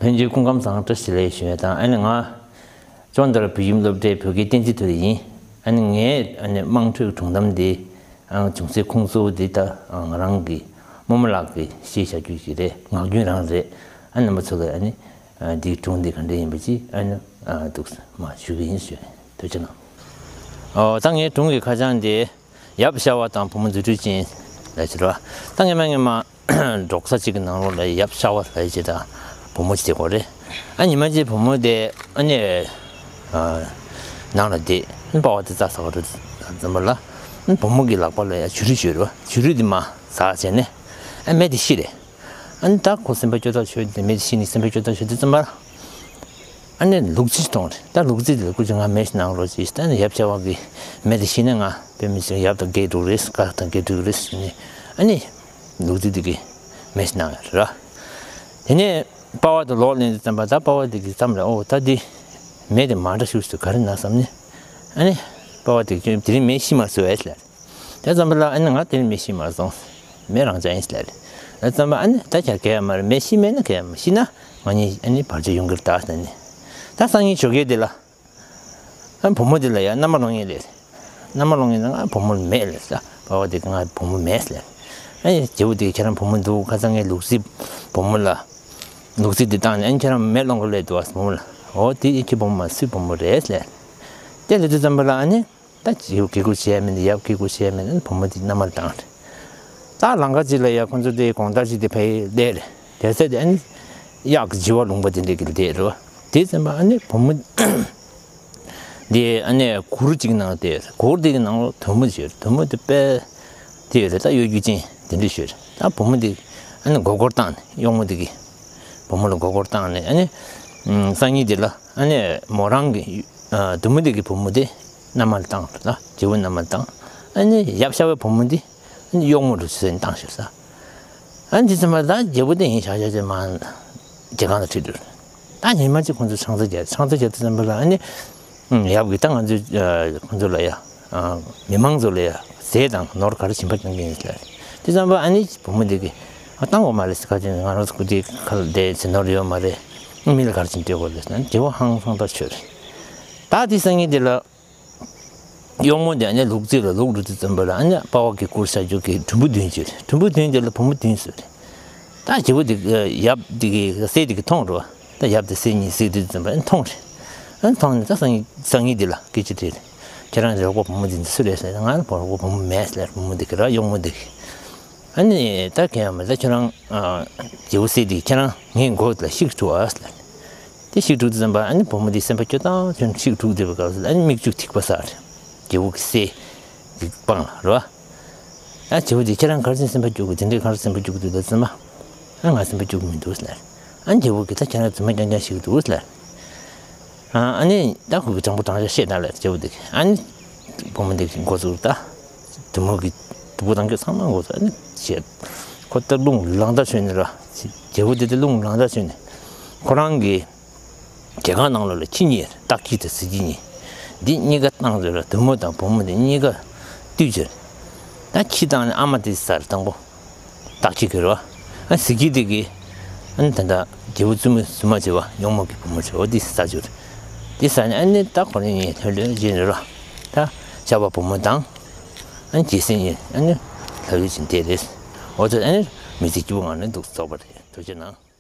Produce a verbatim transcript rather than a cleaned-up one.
ལྷན་རྒྱས་སྐུ་ཁམས་བཟང་། བཀྲ་ཤིས་བདེ་ལེགས་ཞུ་ཡ་དང་། ཨ་ནི་ང་ཅོན་ཏར་བོད་ཁྱིམ་སློབ་གྲྭའི་བོད་སྐད་བསྟན་འཛིན་དོན་ལྡན་ཡིན། ཨ་ནི་ངའི་ཨ་ནི་དམངས་ཁྲོད་སྒྲུང་གཏམ་འདི་ཨ་བྱུང་སའི་ཁུངས་གཙོ་བོ་འདི་ད་ང་རང་གི་རྨོ་མོ་ལགས་ཀྱིས་བཤད་བྱ་རྒྱུ་ཞིག་རེད། ངག་རྒྱུན་རང་རེད། ཨ་ནི་རྣམ་པ་ཚོ་ལ་ཨ་ནི་ཨ་འདིའི་སྒྲུང་འདི་ག་འདྲ་ཡིན་པ་ཅིག་ཨ་ནི་ཨ་འདུག་མ་ཞུ་གི་ཡིན་ཞུ། ཐུགས་རྗེ་གནང་། ཨོ་ད་ངའི་སྒྲུང་གི་ཁ་བྱང་འདི་ཡབ་ཤ་བ་དང་བུ་མོ་རྫུ་འཕྲུལ་ཅན་ལབ་ཀྱི་རེད་བ། ད་སྔན་མ་སྔན་མ་འབྲོག་ས་གཅིག་གི་ནང་ལོགས་ལ་ཡབ་ཤ་བ་ལབ་ཀྱི་དང་བུ་མོ་གཅིག་དེ་གོ་རེད། ཨ་ཉི་མ་གཅིག་བུ་མོ་དེ་ཨ་ནི་ཨ་ནང་ལ་བསྡད། ཨ་པ་ཕ་དེ་རྩྭ་ཟ་ག་འགྲོ་ཙམ་པ་ལ། ཨ་བུ་མོ་གི་ལག་པ་ལ་ཡ་བྱུ་རུ་ཡོད་རེད་བ། བྱུ་རུ་དེ་མར་ཟ་བྱས་ནས་ཨ་མེ་དེ་ཤི་རེད། ཨ་ནི་ད་ཁོ་སེམས་པ་སྐྱོ་ཐག་ཆོད་དེ། མེ་དེ་ཤི་ནས་སེམས་པ་སྐྱོ་ཐག་ཆོད་དུས་ཙམ་པ་ལ། ཨ་ནི་ལུག་རྫི་ཞིག་མཐོང་རེད། ད་ལུག་རྫི་དེ་ལ་སྐུ་མཁྱེན་ང་མེ་ཞིག་གནང་རོགས་ཞེས། ད་ནི་ཡབ་ཤ་བ་གིས་མེ་དེ་ཤི་ན་ང་དཔེ་མི་སྲིད་ཡབ་དང་འགལ་འགྲོ་གི་རེད། ཁ་དང་འགལ་འགྲོ་གི་རེད་ཟེར་ནས། ཨ་ནི་ལུག་རྫི་དེ་གིས་མེ་ཞིག་གནང་ཡོད་རེད། དེ་ནས་པ་ཕ་དེ་ལོག་ལེན་དུས་ཙམ་པ། ད་པ་ཕ་དེ་གི་བསམ་རེད། ཨོ་ད་འདི་མེ་དེ་མ་འདྲ་ཤུགས་སུ་ག་རེ་ན་བསམ་ནས། ཨ་ནི་པ་ཕ་དེ་གིས་དེ་རིང་མེ་ཤི་མ་སོང་ཨེ་ལབ། དེ་ཙམ་པ་ལ་ཨ་ནི་ང་དེ་རིང་མེ་ཤི་མ་སོང་། མེ་རང་ཅག་ཡིན་ལབ་རེད། དེ་ཙམ་པ་ཨ་ནི་ད་ཁྱེད་ག་ཡ་མ་རེད། མེ་ཤི་མེད་ན་ག་ཡ་མ། ཤི་ན་ང་གཉིས་ཨ་ནི་བར་ཆད་ཡོང་གི་རེད་ད་ཟེར་ནས། ད་སང་ཉིན་ཞོགས་ཀས་དེ་ལ་ཨ་བུ་མོ་དེ་ལ་ཡ་མནའ་མ་སློང་ཡིན་ལབ་རེད། མནའ་མ་སློང་ཡིན་ན་ང་བུ་མོ་མེད་ལབ་རེད། པ་ཕ་དེ་གིས་ང་བུ་མོ་མེད་ལབ་རེད། ཨ་ནི་རྗེ་བོ་དེ་གིས་ཁྱེད་རང་བུ་མོ་འདུག་ཁ་སང་ངས་ལུག་རྫི་བུ་མོ་ལ་ལུག་རྫི་དེ་བཏང་ནས་ཨ་ནི་ཁྱེད་རང་མེ་སློང་གི་ལབ་འདུག་ཨ་བུ་མོ་ལ། ཨོ་དེ་ཁྱེད་བུ་མོ་མ་སུའི་བུ་མོ་རེད་ལབ་རེད། དེ་ལབ་དུས་ཙམ་པ་ལ་ཨ་ནི། ད་རྗེ་བོ་གི་གུ་བྱས་མེད་ནས། ཡབ་གི་གུ་བྱས་མེད་ནས། བུ་མོ་དེ་མནའ་མ་བཏང་། ད་ལམ་ཁ་ཅིག་ལ་ཡ་ཁོ་ཚོ་དེ་གང་ལྟར་ཅིག་དེ་ཕར་བསྡད་རེད། བསྡད་ཚད་དེ་ཨ་ནི་གཡག་གི་བྱི་བ་ལུང་པ་དེ་འདྲ་གི་བསྡད་རེད་བ། དེ་ཙམ་པ་ཨ་ནི་བུ་མོ་དེ་ཨ་ནི་གུར་ཅིག་ནང་བསྡད་རེད། གུར་དེ་གི་ནང་ལ་དོམ་མོ་ཅིག་ཡོད་རེད། དོམ་མོ་དེ་དཔེ་དེ་ཡོད་རེད། ད་གཡོ་སྒྱུ་ཅན་དེ་འདྲ་ཞིག་ཡོད་རེད། ད་བུ་མོ་དེ་ཨ་ནི་མགོ་སྐོར་བཏང་ནས། གཡོག་མོ་དེ་གིས་བུ་མོ་ལ་མགོ་སྐོར་བཏང་ནས། ཨ་ནི་སང་ཉིན་དེ་ལ་ཨ་ནི་མོ་རང་གི་ཨ་དོམ་མོ་དེ་གི་བུ་མོ་དེ་མནའ་མ་ལ་བཏང་རེད། ད་རྗེ་བོ་མནའ་མ་ལ་བཏང་། ཨ་ནི་ཡབ་ཤ་བའི་བུ་མོ་དེ་ཨ་ནི་གཡོག་མོ་རུ་བྱས་ནས་བཏང་ཤག་ཟེར། ཨ་ནི་དེ་ཙམ་པ་ད་རྗེ་བོ་དེ་ཡིན་ཤག་ཤག་ཅེས་མར་རྒྱལ་ཁང་ལ་ཁྲིད་འགྲོ། ད་ཉི་མ་གཅིག་ཁོང་ཚོ་ཆང་ས་བརྒྱབ། ཆང་ས་བརྒྱབ་དུས་ཙམ་པ་ལ་ཨ་ནི་ཨང་། ཡབ་ཀྱིས་ད་ང་ཚོས་ཨ་ཁོང་ཚོ་ལ་ཡ་ཨ་མི་མང་ཚོ་ལ་ཡ་ཟས་དང་ནོར་ག་རེ་བྱིན་པ་གཏོང་གི་ཡིན་ཟེར། དེ་ཙམ་པ་ཨ་ནི་བུ་མོ་དེ་གིས་ཨ་བཏང་དགོས་མ་རེད་ཟེར། ག་ཅི་ང་རང་ཚོ་སྐུ་དེ་ཁ་ལ་བསྡད་ཟས་ནོར་ཡོད་མ་རེད། ཨ་མི་ལ་ག་རེ་བྱིན་སྤྲད་དགོས་རེད་ཟེར་ན། རྗེ་བོ་ཧང་སང་ཐག་ཆོད་རེད། ད་དེ་སང་ཉིན་དེ་ལ་གཡོག་མོ་དེ་ཨ་ནི་ལུག་རྫི་ལ་ལུག་འགྲོ་དུས་ཙམ་པ་ལ་ཨ་ནི་པ་ཕ་གི་གུར་ས་ཕྱོགས་ཀྱི་གྲུམ་བུ་བདུན་ཅིག་རེད། གྲུམ་བུ་བདུན་དེ་ལ་བུ་མོ་བདུན་ཟེར་རེད། ད་རྗེ་བོ་དེ་ཡབ་དེ་གི་སྲས་དེ་གིས་མཐོང་རེད་བ། ད་ཡབ་དེ་སྲས་གཉིས་གཟིགས་དུས་ཙམ་པ་མཐོང་རེད། ཨ་མཐོང་ནས་ད་སང་ཉིན་སང་ཉིན་དེ་ལ་སྐད་ཆ་དྲིས་རེད། ཁྱེད་རང་རོགས་པ་བུ་མོ་དེ་འདི་སུ་རེད་ཟེར། ང་ལ་རོགས་པ་བུ་མོ་མེད་ཟེར། བུ་མོ་དེ་གིས་ར་གཡོག་མོ་དེ་གིས། ཨ་ནི་ད་གང་ཡང་མེད། ད་ཁྱེད་རང་ཨ་རྗེ་བོ་སྲས་དེ་གིས་ཁྱེད་རང་ངའི་མགོ་ལ་གཤེགས་དྲུག་ཨ་ཟེར། དེ་གཤེགས་དྲུག་དུས་ཙམ་པ་ཨ་ནི་བུ་མོ་དེ་སེམས་པ་སྐྱོ་ཐག་ཆོད་ནས་གཤེགས་དྲུག་བསྡད་པའི་སྐབས་སུ་ཨ་ནི་མིག་ཆུ་ཐིགས་པ་བསགས་རེད། རྗེ་བོ་གི་སྲས་དེ་པང་ལ་རེད་བ། ཨ་རྗེ་བོ་དེ་ཁྱེད་རང་ག་རེ་བྱས་ནས་སེམས་པ་སྐྱོ་གི། དེ་འདྲའི་ག་རེ་སེམས་པ་སྐྱོ་གི་འདུག་ལབ་ཙམ་པ། ཨ་ང་སེམས་པ་སྐྱོ་གི་མི་འདུག་ཟེར། ཨ་རྗེ་བོ་གིས་ད་ཁྱེད་རང་རྫུན་མ་རྐྱང་རྐྱང་བཤད་གི་འདུག་ཟེར། ཨ་ཨ་ནི་ད་ཁོ་གི་དྲང་པོ་དྲང་བཞག་བཤད་ན་ལབ། རྗེ་བོ་དེ་གིས་ཨ་ནི་བུ་མོ་དེ་གི་མགོ་ཚུགས་ད། དོམ་མོ་གི་སྡུག་པོ་བཏང་རྒྱུ་ཚང་མ་མགོ་ཚུགས། ཨ་ནི་བཤད། ཁོ་ད་རླུང་ལངས་ཐག་ཆོད་ནས་ར། རྗེ་བོ་དེ་དེ་རླུང་ལངས་ཐག་ཆོད་ནས། ཁོ་རང་གི་རྒྱལ་ཁང་ནང་ལོགས་ལ་ཁྱི་གཉིས། སྟག་ཁྱི་དང་གཟིག་ཁྱི་གཉིས། འདི་གཉིས་ཀ་བཏང་ཟེར་ར། དོམ་མོ་དང་བུ་མོ་དེ་གཉིས་ཀ་བཏུལ་ཟེར། ད་ཁྱི་བཏང་ནས་ཨ་མ་དེ་ཟ་རེད། དང་པོ་སྟག་ཁྱི་གིས་རེད་བ། ཨ་གཟིག་ཁྱི་དེ་གིས་ཨ་ནི་ད་ལྟ་རྗེ་བོ་བཙུན་མོ་བཙུན་མ་བྱས་པ་གཡོག་མོ་གི་བུ་མོ་བྱས་པ་དེ་ཟ་ཟེར། དེ་ཟ་ནས་ཨ་ནི་ད་ཁོ་རང་གཉིས་ལྷོད་ལྷོད་བྱས་ནས་ར། ད་ཤ་བ་བུ་མོ་དང་ཨ་ནི་རྗེ་སྲས་གཉིས་ཨ་ནི་ལྷོད་ལྷོད་བྱས་བསྡད་རེད། འོ་ད་ཨ་ནི་མི་ཚེ་སྐྱིད་པོ་ངང་ནས་འདུག་རྫོགས་པ་རེད། ཐུགས་རྗེ་གནང་།